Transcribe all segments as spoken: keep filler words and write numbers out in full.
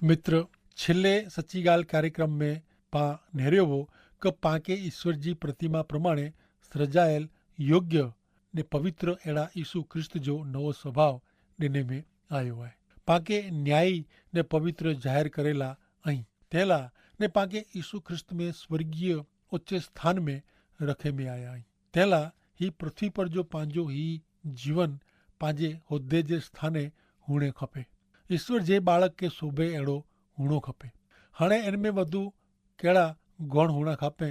મિત્ર, છેલ્લે સચ્ચી ગાલ કાર્યક્રમ મેં પા નેર્યો વો કે પાંકે ઈસ્વર જી પ્રતિમા પ્રમાણે સર્જાયેલ યોગ્ય ને પવિત્ર એડા ઈસુ ખ્રિસ્ત જો નવો સ્વભાવ દેને મેં આયો હૈ. પાંકે ન્યાયી ને પવિત્ર જાહેર કરેલા અહીં તેલા ને પાંકે ઈસુ ખ્રિસ્ત મેં સ્વર્ગીય ઓચ્છે સ્થાન મેં રખે મેં આયા અહીં તેલા હી પૃથ્વી પર જો પાંજો હી જીવન પાંજે હોદ્દે જે સ્થાને હુણે ખપે. ઈસ્વર જે બાળક કે શોભે એડો હુણો ખપે. હાણે એન મેં વધુ કેડા ગોણ હુણા ખપે?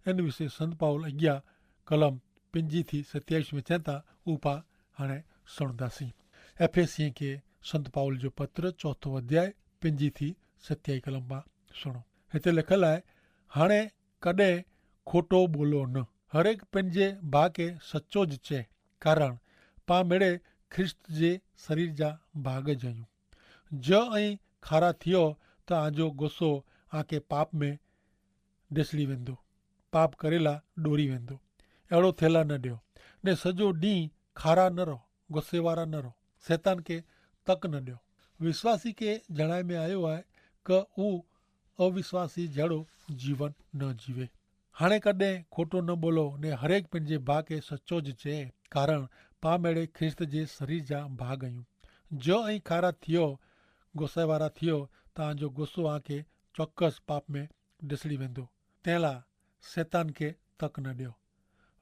એન વિશે સંત પાઉલ અગિયા કલમ પંજી થી સત્યાઈસ મેં ચેતા ઉપા હાણે સુણદાસી. એફેસિયે કે સંત પાઉલ જો પત્ર ચોથો અધ્યાય પંજી થી સત્યાઈ કલમ પા સુણો. હેતે લેખલ આય, હાણે કદે ખોટો બોલો ન, હરેક પંજે ભાકે સચો જ ચે, કારણ પા મેડે ખ્રિસ્ત જે શરીર જા ભાગ જ અયું. જો અહીં ખારા થિયો તો આજો ગોસો આકે પાપ મેં ઢેસડી વેંદો, પાપ કરેલા ડોરી વેંદો. એડો થેલા ન ડ્યો ને સજો દી ખારા ન રહો, ગોસેવારા ન રહો, સેતાન કે તક ન ડ્યો. વિશ્વાસી કે જણાય મેં આયો હૈ કે ઉ અવિશ્વાસી જેડો જીવન ન જીવે. હાણે કદે ખોટો ન બોલો ને હરેક પંજે ભાકે સચો જ ચે, કારણ પામેડે ખ્રિસ્ત જે શરીર જા ભાગ અયું. જો અહીં ખારા થિયો ગોસેવારા થિયો તો આજો ગોસો આકે ચોક્કસ પાપ મેં ઢેસડી વેંદો. તેલા સેતાન કે તક ન ડ્યો.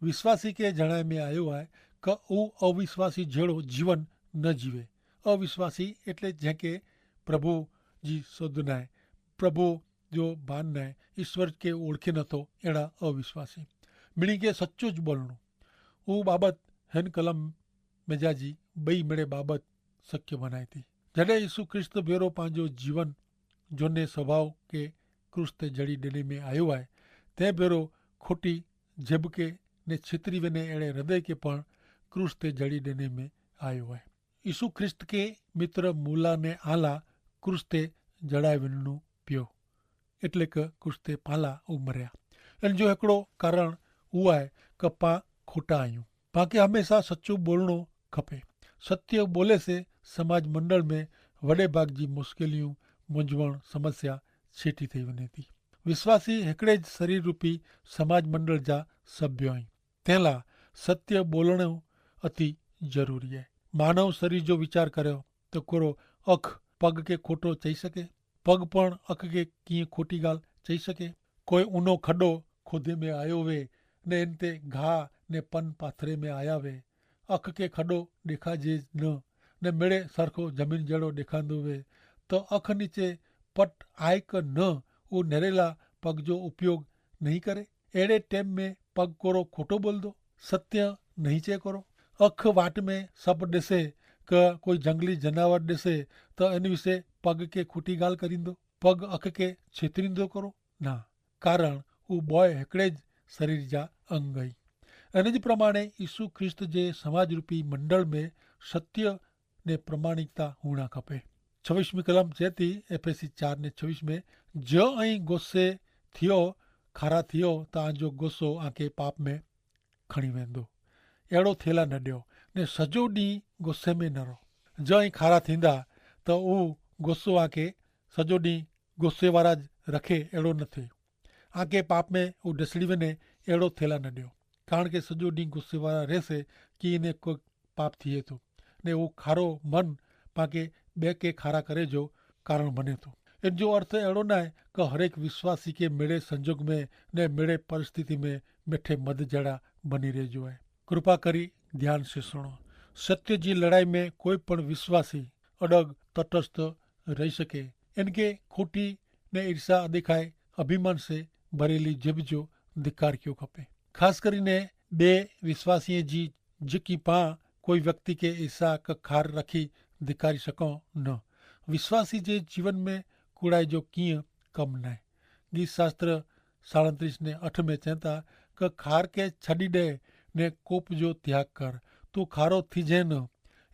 વિશ્વાસી કે જણાય મેં આયો હૈ કે ઉ અવિશ્વાસી જેડો જીવન ન જીવે. અવિશ્વાસી એટલે જેંકે પ્રભુ જી શોધ નાય, પ્રભુ જો ભાન નાય, ઈસ્વર કે ઓળખે નતો એડા અવિશ્વાસી. મિણી કે સચો જ બોલણો. ઉ બાબત હેન કલમ મેજાજી બઈ મેડે બાબત શક્ય બનાયતી. જડે ઈસુ ખ્રિસ્ત ભેરો પાંજો જીવન જોને સ્વભાવ કે ક્રૂસ તે જડી દેને મેં આયો હૈ, તે ભેરો ખોટી જેબકે ને છેતરી વેને એડે હૃદય કે પણ ક્રૂસ તે જડી દેને મેં આયો હૈ. ઈસુ ખ્રિસ્ત કે મિત્ર મૂલા ને આલા ક્રૂસ તે જડાય વેનનું પ્યો, એટલે કે ક્રૂસ તે પાલા ઉમર્યા. અને જો હેકડો કારણ ઉઆય કે પા ખોટા આયું. પાંકે હમેંસા સચો બોલણો ખપે. સત્ય બોલે સે સમાજ મંડળ મેં વડે ભાગ જી મુશ્કેલિયું, મુંજવણ, સમસ્યા છેટી થઈ વને તી. વિશ્વાસી હેકડ઼ે જ શરીર રૂપી સમાજ મંડળ જા સભ્યો અહીં, તેલા સત્ય બોલણો અતિ જરૂરી હૈ. માનવ શરીર જો વિચાર કર્યો તો કોરો અખ પગ કે ખોટો ચહી શકે? પગ પણ અખ કે કિંય ખોટી ગાલ ચહી શકે? કોઈ ઉનો ખડો ખોધે મેં આયો વે ને એન તે ઘા ને પન પાથરે મેં આયા વે, અખ કે ખડો દેખાજે જ ન, ને મેળે સરખો જમીન જેડો દેખાંદો વે, તો અખ નીચે પટ આય કે ન? ઉ નેરેલા પગ જો ઉપયોગ નહીં કરે? એડે ટેમ મેં પગ કોરો ખોટો બોલ દો? સત્ય નહીં ચે કરો? અખ વાટ મેં સપ દેસે કે કોઈ જંગલી જનાવર દેસે, તો એન વિશે પગ કે ખોટી ગાલ કરીંદો? પગ અખ કે છેતરીંદો કરો? ના, કારણ ઉ બોય હેકડ઼ે જ શરીર જા અંગ હૈ. અને જ પ્રમાણે ઈસુ ખ્રિસ્ત જે સમાજરૂપી મંડળ મેં સત્ય ને પ્રમાણિકતા હુણા ખપે. છવીસમી કલમ ચેતી એફેસી ચાર ને છવીસ મેં, જો અહીં ગોસે થિયો ખારા થિયો તો આજો ગોસો આંકે પાપ મેં ખણી વેંદો. એડો થેલા ન ડ્યો ને સજો દી ગોસે મેં ન રહો. જો અહીં ખારા થીંદા તો ઉ ગોસો આંકે સજો દી ગોસે વારા જ રખે એડો ન થે. આંકે પાપ મેં ઉ ઢસડી વેને એડો થેલા ન ડ્યો. કારણ કે સજો દી ગોસે વારા રહેસે કિ ઇને કોઈ પાપ થિયે તો ને ઉ ખારો મન પાંકે બે કે ખારા કરે જો કારણ બને તો. એન જો અર્થ એડો નાય કે હરેક વિશ્વાસી કે મેળે સંજોગ મેં ને મેળે પરિસ્થિતિ મેં મેઠે મધ જેડા બની રહેજો હૈ. કૃપા કરી ધ્યાન સે સુણો. સત્ય જી લડાઈ મેં કોઈ પણ વિશ્વાસી અડગ તટસ્થ રહી શકે? એન કે ખોટી ને ઈર્ષ્યા દેખાય અભિમાન સે ભરેલી જેબ જો ધિક્કાર ક્યો ખપે. ખાસ કરીને બે વિશ્વાસીએ જી જેકી પા કોઈ વ્યક્તિ કે ઈર્ષ્યા કે ખાર રાખી ધિક્કારી શકો ન. વિશ્વાસી જે જીવન મેં કુડાઈ જો કિંય કમ નાય. ગીત શાસ્ત્ર સાડત્રીસ ને અઠ મેં ચેતા કે ખાર કે છડી દે ને કોપ જો ત્યાગ કર. તું ખારો થી જે ન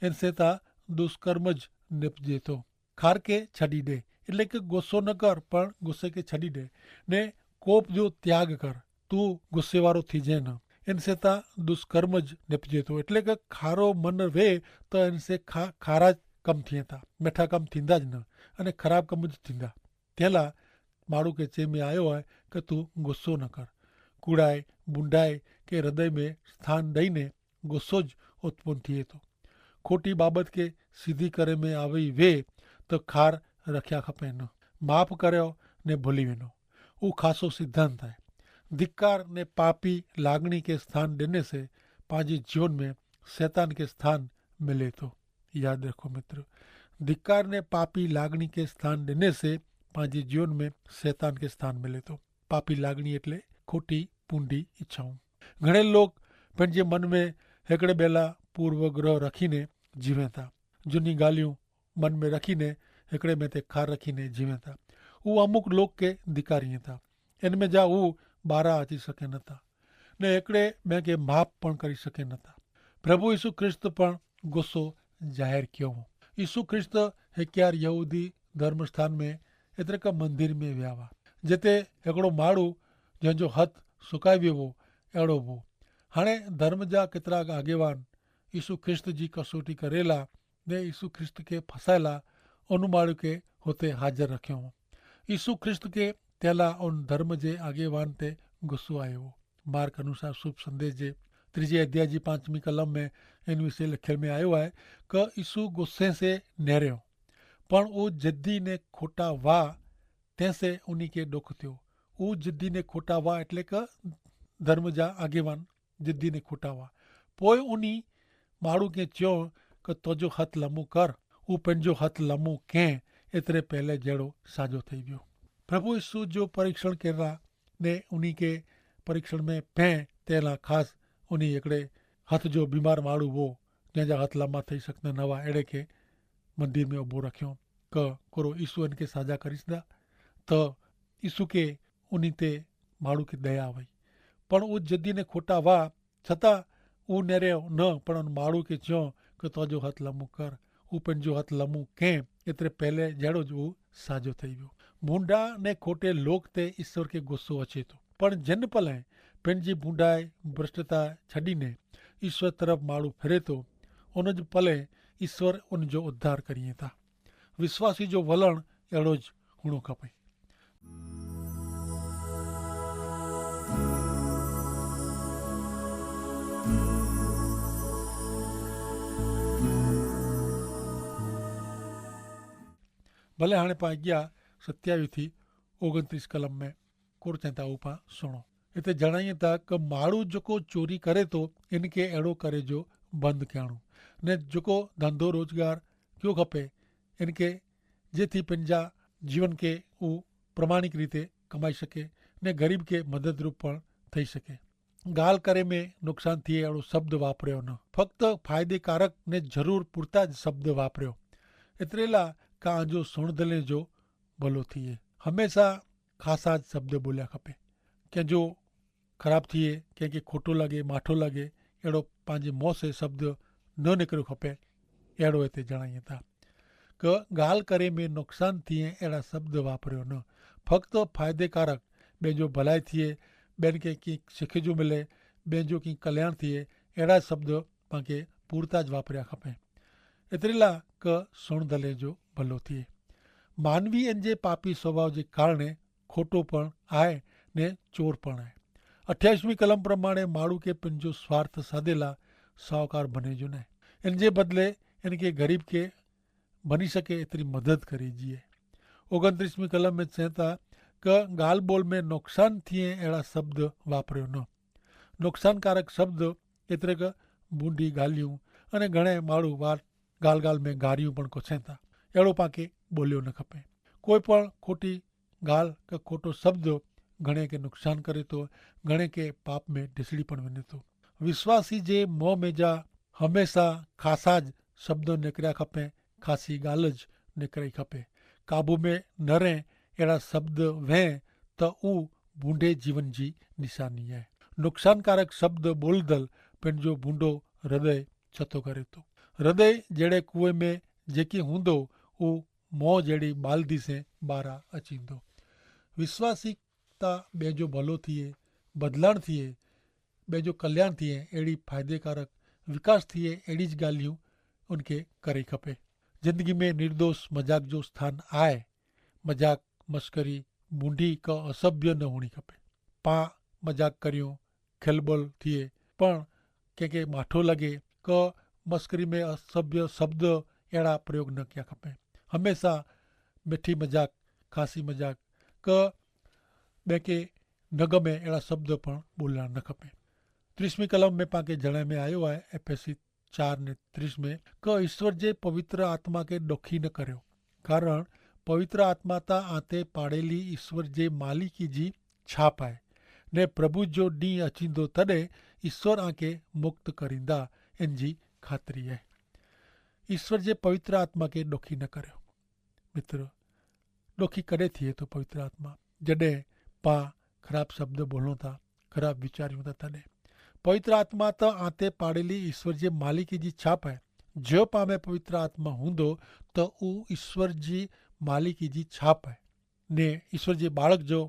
એન સેતા દુષ્કર્મ જ નેપજે તો. ખાર કે છડી દે એટલે કે ગોસો ન કર પણ ગોસે કે છડી દે ને કોપ જો ત્યાગ કર. તું ગોસે વારો થી જે ન એન સેતા દુષ્કર્મ જ નેપજે તો એટલે કે ખારો મન વે તો એન સે ખારા કમ થિયે થા મેઠા કમ થીંદા જ ન, અને ખરાબ કમ જ થીંદા. તેલા માણુ કે ચેમે આયો હૈ કે તું ગુસ્સો ન કર. કુડાઈ બુંડાઈ કે હૃદય મેં સ્થાન દઈને ગુસ્સો જ ઉત્પન થિયે થો. ખોટી બાબત કે સીધી કરે મેં આવે વે તો ખાર રખ્યા ખપે ન. માફ કર્યો ને ભોલી વેનો. ઉ ખાસો સિદ્ધાંત હૈ. ધિક્કાર ને પાપી લાગણી કે સ્થાન દેને સે પાંજી જીવન મેં શૈતાન કે સ્થાન મિલે થો. યાદ રખો મિત્ર, ધિક્કાર ને પાપી લાગણી કે સ્થાન દેને સે પાંજી જીવન મેં શૈતાન કે સ્થાન મિલે થો. પાપી લાગણી એટલે ખોટી પૂંડી ઇચ્છાઓ. ઘણે લોક પન જે મન મેં હેકડ઼ે બેલા પૂર્વગ્રહ રખી ને જીવે થા. જુની ગાલિયું મન મેં રખી ને હેકડ઼ે મેં તે ખાર રખી ને જીવે થા. ઉ અમુક લોક કે ધિક્કારી થા. એન મેં જા ઉ બારા આચી શકે નતા, ને એકડે મેં કે માફ પણ કરી શકે નતા. પ્રભુ ઈસુ ખ્રિસ્ત પણ ગુસ્સો જાહેર કયો. ઈસુ ખ્રિસ્ત હેક્યાર યહૂદી ધર્મસ્થાન મેં એતરે કા મંદિર મેં વ્યાવા, જેતે હેકડો માડૂ જેન જો હત સુકાઈ વેવો એડો વો. હાણે ધર્મ જા કેતરા આગેવાન ઈસુ ખ્રિસ્ત જી કસોટી કરેલા ને ઈસુ ખ્રિસ્ત કે ફસાયેલા અનુમાળુ કે હોતે હાજર રખ્યો. ઈસુ ખ્રિસ્ત કે તેલા અન ધર્મ જે આગેવાન તે ગુસ્સો આયો. માર્ક અનુસાર શુભ સંદેશ જે ત્રીજે અધ્યાય જી પાંચમી કલમ મેં એન વિશે લખેલ મેં આયો હૈ કે ઈસુ ગુસ્સે સે નેર્યો, પણ ઉ જિદ્દી ને ખોટા વા તેસે ઉની કે દુખ થયો. ઉ જિદ્દી ને ખોટા વા એટલે કે ધર્મ જા આગેવાન જિદ્દી ને ખોટા વા. પોય ઉની માડૂ કે ચ્યો કે તોજો હત લમુ કર. ઉપને જો હત લમુ કે એતરે પહેલે જેડો સાજો થઈ વ્યો. પ્રભુ ઈસુ જો પરીક્ષણ કરેલા ને ઉની કે પરીક્ષણ મેં પહે તેલા ખાસ ઉની એકડે હત જો બીમાર માડૂ વો જેન જા હત લમા થઈ સકતા નવા એડે કે મંદિર મેં ઉભો રખ્યો કે કોરો ઈસુ એન કે સાજા કરીશ દા. તો ઈસુ કે ઉની તે માડૂ કે દયા વય. પણ ઉ જિદ્દી ને ખોટા વા છતાં ઉ નેરે ન પણ માડૂ કે ચ્યો કે તોજો હત લમુ કર. ઉપને જો હત લમુ કે એતરે પહેલે જેડો જ ઉ સાજો થઈ વ્યો. ભૂંડા ને ખોટે લોક તે ઈસવ કે ગુસ્સો અચે તો, પણ જેન પલે પેનજી ભૂંડાઈ ભ્રષ્ટતા છડી ને ઈસવ તરફ માડૂ ફેરે તો ઉન જ પલે ઈસવ ઉન જો ઉદ્ધાર કરીએ થા. વિશ્વાસી જો વલણ એડો જ હુણો ખપે. ભલે હાણે પાં અગિયા સત્યાવી થી ઓગણત્રીસ કલમ મેં કોર ચેતા ઉપાં સુણો. એતે જણાયે તા કે માડૂ જકો ચોરી કરે તો એનકે એડો કરે જો બંધ કહેણો, ને જકો ધંધો રોજગાર ક્યો ખપે એનકે જેથી પન જા જીવન કે ઉ પ્રમાણિક રીતે કમાઈ શકે ને ગરીબ કે મદદરૂપ પણ થઈ શકે. ગાલ કરે મેં નુકસાન થિયે એડો શબ્દ વાપર્યો ન, ફક્ત ફાયદેકારક ને જરૂર પૂરતા જ શબ્દ વાપર્યો. એતરેલા કા આજો સુણધલે જો ભલો થિયે. હમેંશા ખાસા જ શબ્દ બોલ્યા ખપે. કે જો ખરાબ થિયે કે કે ખોટો લાગે માઠો લાગે એડો પાંજે મોસે શબ્દ ન નેકર્યો ખપે. એડો એતે જણાયે થા કે ગાલ કરે મેં નુકસાન થિયે એડા શબ્દ વાપર્યો ન, ફક્ત ફાયદેકારક બેંજો ભલાઈ થિયે, બેન કે કિંક શિખે જો મિલે, બેંજો કિંક કલ્યાણ થિયે એડા શબ્દ પાંકે પૂરતા જ વાપર્યા ખપે. એતરેલા કે સુણધલે જો ભલો થિયે. માનવી એન જે પાપી સ્વભાવ જે કારણે ખોટો પણ આય ને ચોર પણ આય. અઠ્યાઈસમી કલમ પ્રમાણે માડૂ કે પન જો સ્વાર્થ સાધેલા સાવકાર ભને જો નાય. એન જે બદલે એન કે ગરીબ કે ભની શકે એતરી મદદ કરે જીએ. ઓગણત્રીસમી કલમ મેં ચેતા કે ગાલબોલ મેં નુકસાન થિયે એડા શબ્દ વાપર્યો ન. નુકસાનકારક શબ્દ એતરે કે બૂંડી ગાલિયું અને ઘણે માડૂ વાર ગાલ ગાલ મેં ગારિયું પણ કોછે થા. એડો પાંકે બોલ્યો ન ખપે. કોઈ પણ ખોટી ગાલ કે ખોટો શબ્દ ઘણે કે નુકસાન કરે તો ઘણે કે પાપ મેં ઢીસડી પણ વેને તો. વિશ્વાસી જે મોં મેં જા હમેંશા ખાસા જ શબ્દો નેકર્યા ખપે. ખાસી ગાલ જ નેકર્યા ખપે. કાબૂ મેં નરે એડા શબ્દ વેં તો ઉં ભૂંડે જીવન જી નિશાની હૈ. નુકસાનકારક શબ્દ બોલદલ પેનજો ભૂંડો હૃદય છતો કરે તો. હૃદય જેડે કૂએ મેં જેકી હૂંદો ઉં મોં જેડી બાલદી સે બારા અચીંદો. વિશ્વાસી તા બેજો ભલો થિયે, બદલાણ થિયે, બેજો કલ્યાણ થિયે એડી ફાયદેકારક વિકાસ થિયે એડી જ ગાલિયું ઉનકે કરે ખપે. જિંદગી મેં નિર્દોષ મજાક જો સ્થાન આય. મજાક, મશ્કરી બુંડી કા અસભ્ય ન હોણી ખપે. પા મજાક કર્યો, ખેલબલ થિયે પણ કેંકે માઠો લગે કા મશ્કરી મેં અસભ્ય શબ્દ એડા પ્રયોગ ન ક્યા ખપે. હમેંસા મેઠી મજાક, ખાસી મજાક કા બેંકે નગમે એડા શબ્દ પણ બોલના ન ખપે. ત્રીસમી કલમ મેં પાંકે જણાય મેં આયો હૈ એફેસી ચાર ને ત્રીસ મેં કે ઈસ્વર જે પવિત્ર આત્મા કે ડોખી ન કર્યો. કારણ પવિત્ર આત્મા તા આતે પાડેલી ઈસ્વર જે માલિકી જી છાપ આય. ને પ્રભુ જો દી અચિંદો તદે ઈસ્વર આકે મુક્ત કરીંદા એન જી ખાતરી આય. ઈસ્વર જે પવિત્ર આત્મા કે ડોખી ન કર્યો. મિત્ર, ડોખી કરે થિયે તો પવિત્ર આત્મા જડે પા ખરાબ શબ્દ બોલો થા, ખરાબ વિચાર્યું થા તને પવિત્ર આત્મા તો આતે પાડેલી ઈસ્વર જે માલિકી જી છાપ હૈ. જો પામે પવિત્ર આત્મા હુંદો તો ઉ ઈસ્વર જી માલિકી જી છાપ હૈ. ને ઈસ્વર જે બાળક જો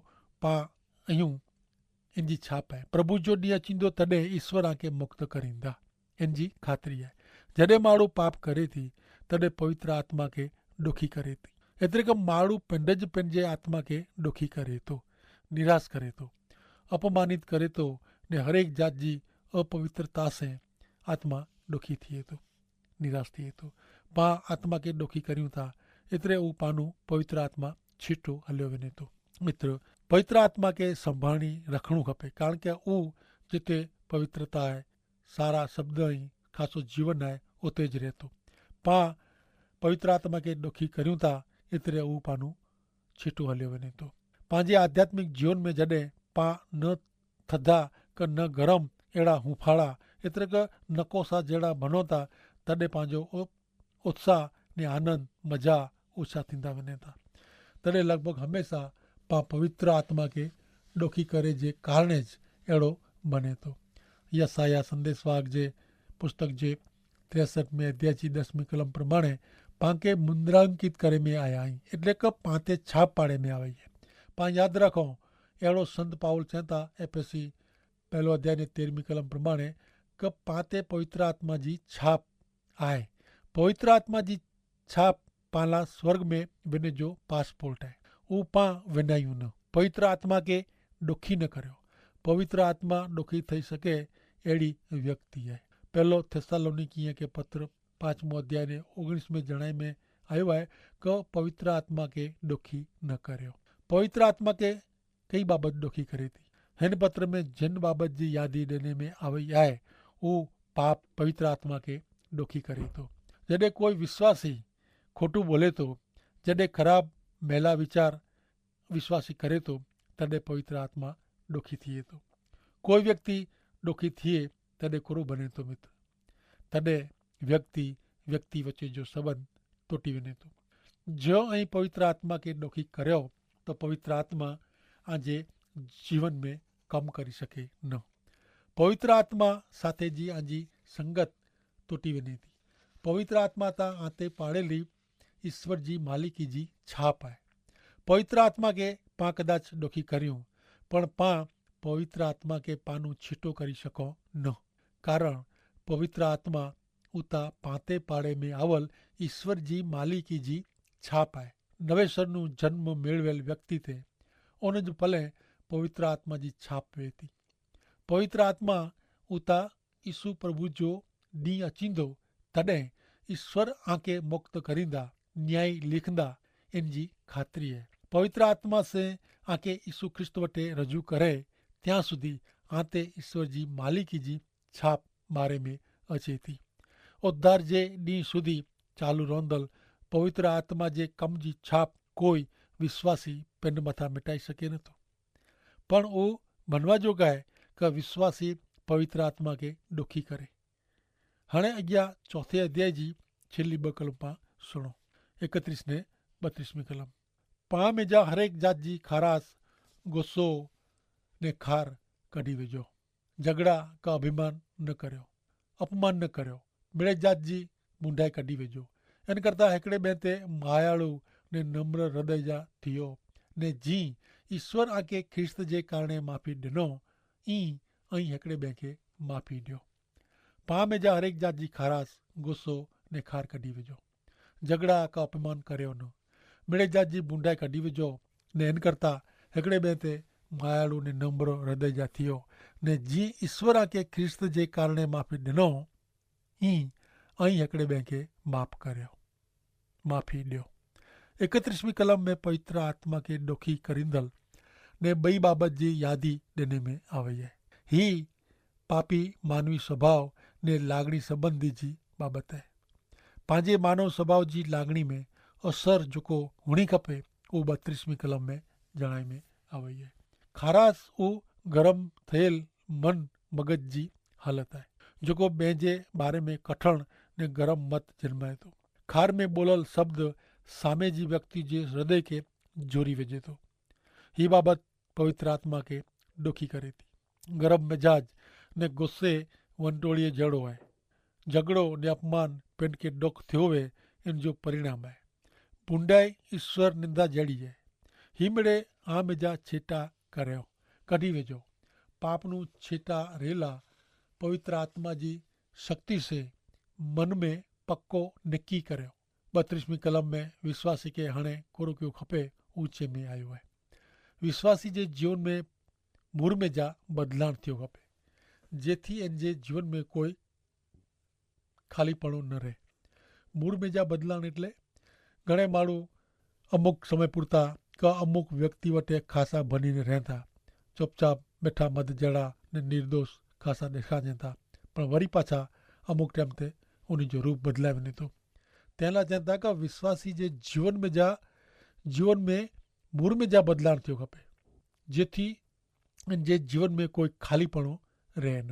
પા અહ્યું એન જી છાપ હૈ. પ્રભુ જો દિયા ચિંદો તદે ઈસ્વર આકે મુક્ત કરીંદા એન જી ખાતરી હૈ. જડે માડૂ પાપ કરે થી તદે પવિત્ર આત્મા કે ડોખી કરે થી. એતરે કે માડૂ પેંડ જ પેંડ જે આત્મા કે ડોખી કરે તો, નિરાશ કરે તો, અપમાનિત કરે તો, ને હરેક જાત જી અપવિત્રતા સે આત્મા ડોખી થિયે તો, નિરાશ થિયે તો. પા આત્મા કે ડોખી કર્યું થા એતરે ઉપાનું પવિત્ર આત્મા છીટો હલ્યો વેને તો. મિત્ર, પવિત્ર આત્મા કે સંભાણી રખણું ખપે કારણ કે ઉ જેતે પવિત્રતા હૈ, સારા શબ્દ અહીં ખાસો જીવન આય ઉતે જ રહેતો. પા પવિત્ર આત્મા કે ડોખી કર્યું તા એતરે ઉપાનું છીટું હલ્યો વેને તો. પાંજે આધ્યાત્મિક જીવન મેં જડે પા ન થધા કે ન ગરમ એડા હુંફાળા એતરે કે નકોસા જેડા ભનોતા તદે પાંજો ઉત્સાહ ને આનંદ મજા ઓછા થીંદા વેને તા. તદે લગભગ હમેંસા પા પવિત્ર આત્મા કે ડોખી કરે જે કારણે જ એડો બને તો. યસાયાહ સંદેસવાગ જે પુસ્તક જે ત્રેસઠ મેં અધ્યાય જી દસમી કલમ પ્રમાણે પાંકે મુદ્રાંકિત કરે મેં આયા હૈં. એટલે કે પાંતે છાપ પાડે મેં આવે હૈ. પાં યાદ રાખો, એડો સંત પાઉલ ચેતા એફેસી પહેલો અધ્યાય ને તેરમી કલમ પ્રમાણે કે પાંતે પવિત્ર આત્મા જી છાપ આય. પવિત્ર આત્મા જી છાપ પાંલા સ્વર્ગ મેં વેને જો પાસપોર્ટ આય. ઉપાં વેનાયું ન પવિત્ર આત્મા કે ડોખી ન કર્યો. પવિત્ર આત્મા ડોખી થઈ શકે એડી વ્યક્તિ આય. પહેલો થેસ્સાલોનિકીય કે પત્ર પાંચમો અધ્યાય ને ઓગણીસ મેં જણાય મેં આયો આય કે પવિત્ર આત્મા કે ડોખી ન કર્યો. પવિત્ર આત્મા કે કઈ બાબત ડોખી કરે થી? હેન પત્ર મેં જેન બાબત જી યાદી દેને મેં આવે આય ઉ પાપ પવિત્ર આત્મા કે ડોખી કરે તો. જડે કોઈ વિશ્વાસી ખોટું બોલે તો, જડે ખરાબ મહિલા વિચાર વિશ્વાસી કરે તો, તદે પવિત્ર આત્મા ડોખી થિયે તો. કોઈ વ્યક્તિ ડોખી થિયે તદે કોરો બને તો મિત્ર? તદે વ્યક્તિ વ્યક્તિ વચ્ચે જો સંબંધ તોટી વેને તો. જો અહીં પવિત્ર આત્મા કે ડોખી કર્યો તો પવિત્ર આત્મા આજે જીવન મેં કમ કરી શકે ન. પવિત્ર આત્મા સાથે જી આજી સંગત તોટી વેને થી. પવિત્ર આત્મા તા આતે પાડેલી ઈસ્વર જી માલિકી જી છાપ આય. પવિત્ર આત્મા કે પાં કદાચ ડોખી કર્યું પણ પાં પવિત્ર આત્મા કે પાનું છીટો કરી શકો ન. કારણ પવિત્ર આત્મા ઉતા પાંતે પાડે મેં આવલ ઈસ્વર જી માલિકી જી છાપ આય. નવેસરનું જન્મ મેળવેલ વ્યક્તિ તે ઓન જ પલે પવિત્ર આત્મા જી છાપ વેતી. પવિત્ર આત્મા ઉતા ઈસુ પ્રભુ જો દી અચીંદો તદે ઈસ્વર આંકે મુક્ત કરીંદા, ન્યાયી લિખંદા એન જી ખાતરી હૈ. પવિત્ર આત્મા સે આંકે ઈસુ ખ્રિસ્ત વટે રજૂ કરે ત્યાં સુધી આંતે ઈસ્વર જી માલિકી જી છાપ મારે મેં અચેતી. ઉદ્ધાર જે દી સુધી ચાલુ રોંધલ પવિત્ર આત્મા જે કમ જી છાપ કોઈ વિશ્વાસી પેંડ મતા મિટાઈ શકે નતો. પણ ઉ ભનવા જો ગાય કે વિશ્વાસી પવિત્ર આત્મા કે ડોખી કરે. હણે અગિયા ચોથે અધ્યાય જી છેલ્લી બકલ પાં સુણો. એકત્રીસ ને બત્રીસમી કલમ. પાં મેં જા હરેક જાત જી ખારાસ, ગુસ્સો ને ખાર કઢી વેજો. જગડા કા અભિમાન ન કર્યો, અપમાન ન કર્યો. મેળે જાત જી બુંડાઈ કઢી વેજો. એન કરતા હેકડ઼ે બેંતે માયાળુ ને નમ્ર હૃદય જા થિયો. ને જી ઈસ્વર આકે ખ્રિસ્ત જે કારણે માફી ડેનો, ઈ અહીં હેકડ઼ે બેંકે માફી ડ્યો. પામે જા હરેક જાત જી ખારાસ, ગુસ્સો ને ખાર કઢી વેજો. જગડા કા અપમાન કર્યો ન. મેળે જાત જી બુંડાઈ કઢ઼ી વજો. ને એન કરતા હેકડ઼ે બે તે માયાળુ ને નમ્ર હૃદય જા થિયો. ને જી ઈસ્વર આકે ખ્રિસ્ત જે કારણે માફી દેનો હી, અહીં હેકડ઼ે બે કે માફ કર્યો, માફી દ્યો. એકત્રીસમી કલમ મેં પવિત્ર આત્મા કે ડોખી કરીંદલ ને બઈ બાબત જી યાદી દેને મેં આવે હૈ. હી પાપી માનવી સ્વભાવ ને લાગણી સંબંધી જી બાબત હૈ. પાંજે માનવ સ્વભાવ જી લાગણી મેં અસર જોકો હુણી ખપે ઉહ બત્રીસમી કલમ મેં જણાઈ મેં આવે હૈ. ખારાસ ઉહ ગરમ થયેલ મન મગજ જી હાલત હૈ, જોકો બેંજે બારે મેં કઠણ ને ગરમ મત જન્માયતો. ખાર મેં બોલલ શબ્દ સામે જી વ્યક્તિ જે હૃદય કે જોરી વેજેતો. હી બાબત પવિત્ર આત્મા કે ડોખી કરે થી. ગરમ મેજાજ ને ગુસ્સે વંટોળીએ જેડો હૈ. જગડો ને અપમાન પેંડ કે ડોખ થ્યો વે એન જો પરિણામ હૈ. ભૂંડાઈ ઈસ્વર નિંદા જેડી હૈ. હી મેડે આ મેજા છેટા કર્યો કઢ઼ી વેજો. પાપનું છેટા રહેલા પવિત્ર આત્મા જી શક્તિ સે મન મેં પક્કો નેકી કર્યો. બત્રીસમી કલમ મેં વિશ્વાસી કે હણે કોરો ક્યો ખપે ઉંચે મેં આયો હૈ. વિશ્વાસી જે જીવન મેં મૂર મેં જા બદલાણ થ્યો ખપે, જેથી એન જે જીવન મેં કોઈ ખાલી પણો ન રહે. મૂર મેં જા બદલાણ એટલે ઘણે માણુ અમુક સમય પૂરતા કા અમુક વ્યક્તિ વટે ખાસા ભનીને રહેતા, ચોપચાપ મેઠા મધ જેડા ને નિર્દોષ ખાસા દેખાજેતા, પણ વરી પાછા અમુક ટેમ તે ઉની જો રૂપ બદલાવી નહિતો. તેના જેતા કા વિશ્વાસી જે જીવન મેં જા જીવન મેં મૂર મેં જા બદલાણ થ્યો ખપે, જેથી જે જીવન મેં કોઈ ખાલી પણો રહે ન.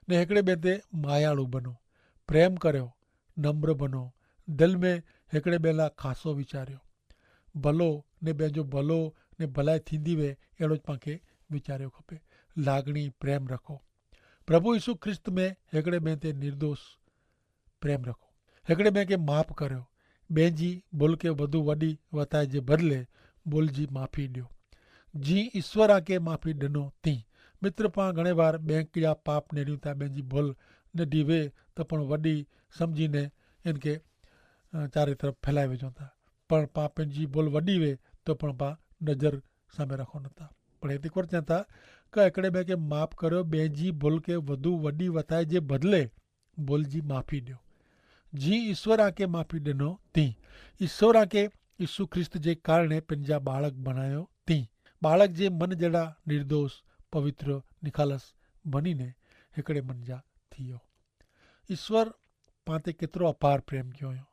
ને હેકડ઼ે બેંતે માયાળુ બનો, પ્રેમ કર્યો, નમ્ર બનો, દિલ મેં હેકડ઼ે બેલા ખાસો વિચાર્યો. ભલો ને બેંજો ભલો ને ભલાઈ થીંદી વે એડો જ પાંકે વિચાર્યો ખપે. લાગણી પ્રેમ રખો. પ્રભુ ઈસુ ખ્રિસ્ત મેં હેકડ઼ે બેંતે નિર્દોષ પ્રેમ રખો. હેકડ઼ે મેં કે માફ કર્યો. બેંજી ભૂલ કે વધુ વડી વતાય જે બદલે ભૂલ જી માફી દ્યો. જી ઈસ્વર આકે માફી દેનો તી. મિત્ર પાં ઘણે વાર બેંક જા પાપ નેર્યું તા બેંજી ભૂલ નદી વે તો પણ વડી સમઝીને એન કે ચારે તરફ ફેલાઈ વેજો તા. પણ પાં પેંજી ભૂલ વડી વે તો પણ પાં નજર સામે રાખો નતા. પણ હેતી કોર ચેતા કે હેકડ઼ે મેં કે માફ કર્યો બેંજી ભૂલ કે વધુ વડી વતાય જે બદલે બોલ જી માફી દ્યો. જી ઈસ્વર આકે માફી દેનો તી. ઈસ્વર આકે ઈસુ ખ્રિસ્ત જે કારણે પેનજા બાળક બનાયો તી. બાળક જે મન જેડા નિર્દોષ, પવિત્ર, નિખાલસ બનીને હેકડ઼ે મન જા થિયો. ઈસ્વર પાંતે કેતરો અપાર પ્રેમ ક્યો યો.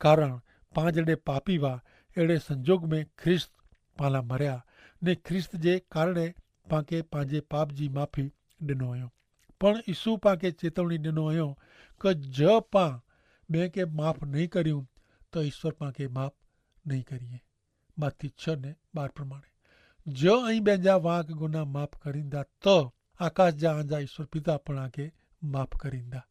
કારણ પાંજેડે પાપી વા એડે સંજોગ મેં ખ્રિસ્ત પાંલા મર્યા, ને ખ્રિસ્ત જે કારણે પાંકે પાંજે પાપ જી માફી દેનો યો. પણ ઈસુ પાંકે ચેતવણી દેનો અયો કે જો પાં બેંકે માફ નહીં કર્યું તો ઈસ્વર પાંકે માફ નહીં કરીએ. માથી છ ને બાર પ્રમાણે જો અહીં બેંજા વાંક ગુના માફ કરીંદા તો આકાશ જા આંજા ઈસ્વર પિતા પણ આકે માફ કરીંદા.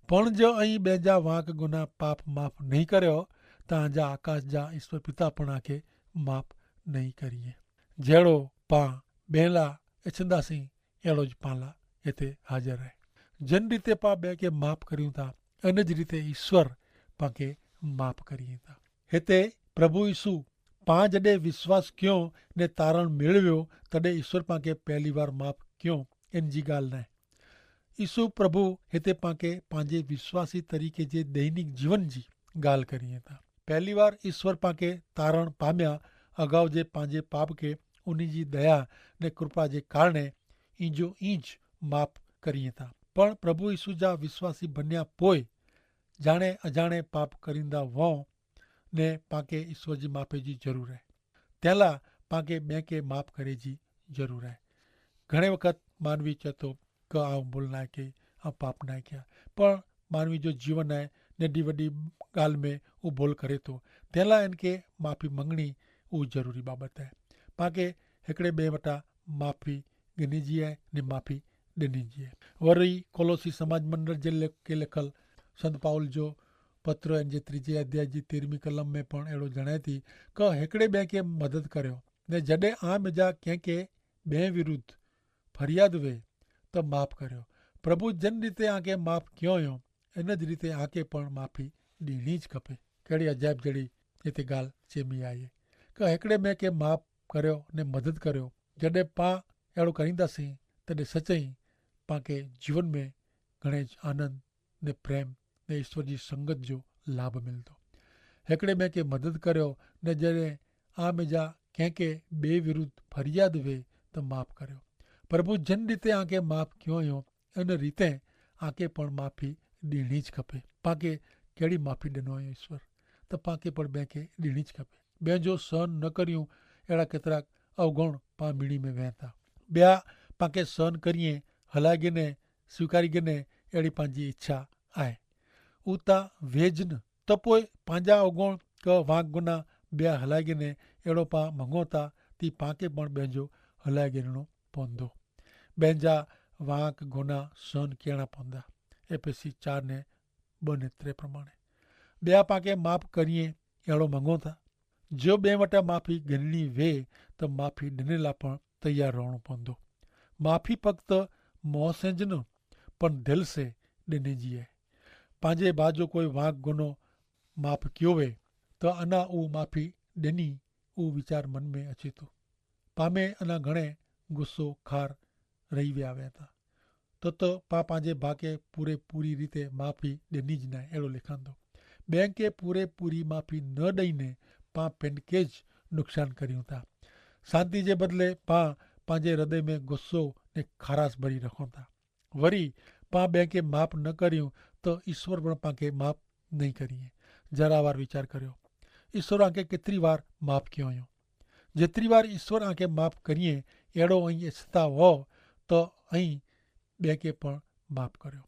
પણ જો અહીં બેંજા વાંક ગુના પાપ માફ નહીં કર્યો તો આંજા આકાશ જા ઈસ્વર પિતા પણ આકે માફ નહીં કરીએ. જેડો પાં બેંલા એછંદા સિંહ એડો જ પાંલા હેતે હાજર હૈ. જેન રીતે પાં બે કે માફ કર્યું થા એન જ રીતે ઈસ્વર પાંકે માફ કરીએ થા. હેતે પ્રભુ ઈસુ પાં જડે વિશ્વાસ ક્યો ને તારણ મેળવ્યો તદે ઈસ્વર પાંકે પહેલી વાર માફ ક્યો એન જી ગાલ નાય. ઈસુ પ્રભુ હેતે પાંકે પાંજે વિશ્વાસી તરીકે જે દૈનિક જીવન જી ગાલ કરીએ થા. પહેલી વાર ઈસ્વર પાંકે તારણ પામ્યા અગાઉ જે પાંજે પાપ કે ઉની જી દયા ને કૃપા જે કારણે ઈંજો ઈંજ માફ કરીએ થા. પણ પ્રભુ ઈસુ જા વિશ્વાસી બન્યા પોય જાણે અજાણે પાપ કરીંદા વોં ને પાંકે ઈસ્વર જી માફે જી જરૂર હૈ. તેલા પાંકે બેંકે માફ કરે જી જરૂર હૈ. ઘણે વખત માનવી ચેતો કે આવ ભૂલ નાય કે આવ પાપ નાય ક્યા. પણ માનવી જો જીવન હૈ નેડી વડી ગાલ મેં ઉભોલ કરે તો તેલા એનકે માફી મંગણી ઉ જરૂરી બાબત હૈ. પાંકે હેકડ઼ે બે વટા માફી ગિની જી હૈ ને માફી દેની જી હૈ. વરી કોલોસી સમાજ મંડળ જે લેખલ સંત પાઉલ જો પત્ર એન જે ત્રીજે અધ્યાય જી તેરમી કલમ મેં પણ એડો જણાય થી કે હેકડ઼ે બે કે મદદ કર્યો ને જડે આમ જા કેંકે બે વિરુદ્ધ ફરિયાદ વે તો માફ કર્યો. પ્રભુ જેન રીતે આકે માફ ક્યો યો એન જ રીતે આકે પણ માફી દેની જ ખપે. કહેડી અજાયબ જેડી યે તે ગાલ ચેમી આયે, કે હેકડ઼ે મેં કે માફ કર્યો ને મદદ કર્યો. જડ઼ે પાં એડો કરીંદા સી, તેડ઼ે સચ્ચે પાં કે જીવન મેં ઘણે જ આનંદ ને પ્રેમ ને ઈસ્વર જી સંગત જો લાભ મિલતો. હેકડ઼ે મેં કે મદદ કર્યો ને જડ઼ે આ મેં જા કેંકે બે વિરુદ્ધ ફરિયાદ વે, તો માફ કર્યો. પ્રભુ જેન રીતે આંકે માફ ક્યો યો, એન રીતે આંકે પણ માફી દેણી જ ખપે. પાંકે કેડી માફી દેનો યો ઈસ્વર? તો પાંકે પણ બેંકે દેણી જ ખપે. બેંજો સહન ન કર્યું એડા કેતરાક અવગણ પાં મિણી મેં વહેતા. બ્યા પાંકે સહન કરીએ, હલાઈ ગને, સ્વીકારી ગને, એડી પાંજી ઇચ્છા આય. ઉતા વેજ ન તો પોય પાંજા અવગણ કે વાંક ગુના બ્યા હલાઈ ગને એડો પાં મંગોતા, તી પાંકે પણ બેંજો હલાઈ ગનેનો પોંદો. બેંજા વાંક ગુના સહન કેણા પોંદા. એફેસી ચાર ને બને ત્રે પ્રમાણે, બ્યા પાંકે માફ કરીએ એડો મંગોતા. જો બે વટા માફી ગનણી વે, તો માફી ડનેલા પણ તૈયાર રહણો પોંદો. માફી ફક્ત મોસે જ ન પણ દિલ સે ડને જીએ. પાંજે બાજો કોઈ વાંક ગુનો માફ ક્યો વે, તો અના ઉ માફી ડેની ઉ વિચાર મન મેં અચેતો. પામે અના ઘણે ગુસ્સો ખાર રહી વ્યા વેતા. તો તો પા પાંજે ભાકે પૂરે પૂરી રીતે માફી ડેની જ નાય એડો લેખાંદો. બેંકે પૂરે પૂરી માફી ન દઈને પા પેનકે જ નુકસાન કર્યું તા. શાંતિ જે બદલે પા પાંજે હૃદય મેં ગુસ્સો ને ખારાશ ભરી રખો તા. વરી પાં બેંકે માફ ન કર્યું, તો ઈસ્વર પણ પાંકે માફ નહીં કરીએ. જરાવાર વિચાર કર્યો, ઈસ્વર આંકે કેતરી વાર માફ ક્યો યો? જેતરી વાર ઈસ્વર આંકે માફ કરીએ એડો અહીં એચ્છતા હો, તો અહીં બેંકે પણ માફ કર્યો.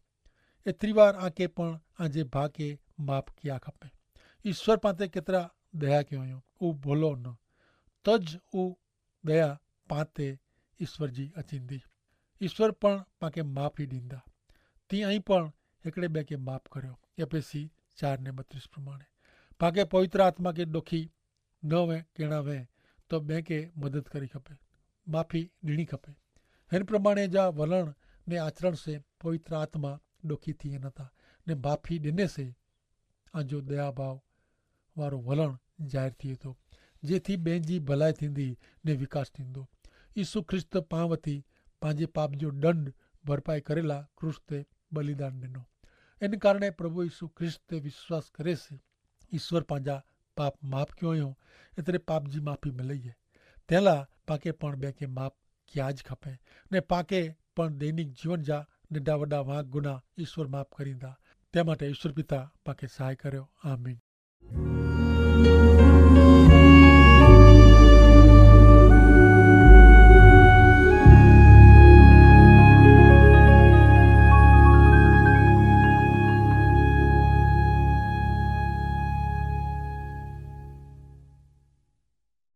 એતરી વાર આંકે પણ આજે ભાકે માફ ક્યા ખપે. ઈસ્વર પાંતે કેતરા દયા ક્યો યો? ઉં ભોલો ન, તો જ ઉં દયા પાંતે ઈસ્વર જી અચીંદી. ઈસ્વર પણ પાંકે માફી દીંદા. તી અહીં પણ હેકડ઼ે બેંકે માફ કર્યો. એફેસી ચાર ને બત્રીસ પ્રમાણે, પાંકે પવિત્ર આત્મા કે દોખી ન વે કેણા વે, તો બેંકે મદદ કરી ખપે, માફી દીણી ખપે. હેન પ્રમાણે જા વલણ ને આચરણ સે પવિત્ર આત્મા દોખી થી નતા, ને માફી દેને સે આજો દયાભાવ વારો વલણ જાહેર થી તો, જેથી બેંજી ભલાઈ થીંદી ને વિકાસ થીંદો. ઈસુ ખ્રિસ્ત પાં વતી પાંજે પાપ જો દંડ ભરપાઈ કરેલા ક્રૂસ તે બલિદાન દેનો. એન કારણે પ્રભુ ઈસુ ખ્રિસ્ત તે વિશ્વાસ કરે સે ઈસ્વર પાંજા પાપ માફ ક્યો યો, એતરે પાપ જી માફી મિલે યે. તેલા પાંકે પણ બેંકે માફ ક્યા જ ખપે, ને પાંકે પણ દૈનિક જીવન જા નેડા વડા વાંક ગુના ઈસ્વર માફ કરીંદા. તે માટે ઈસ્વર પિતા પાંકે સહાય કર્યો. આમીન.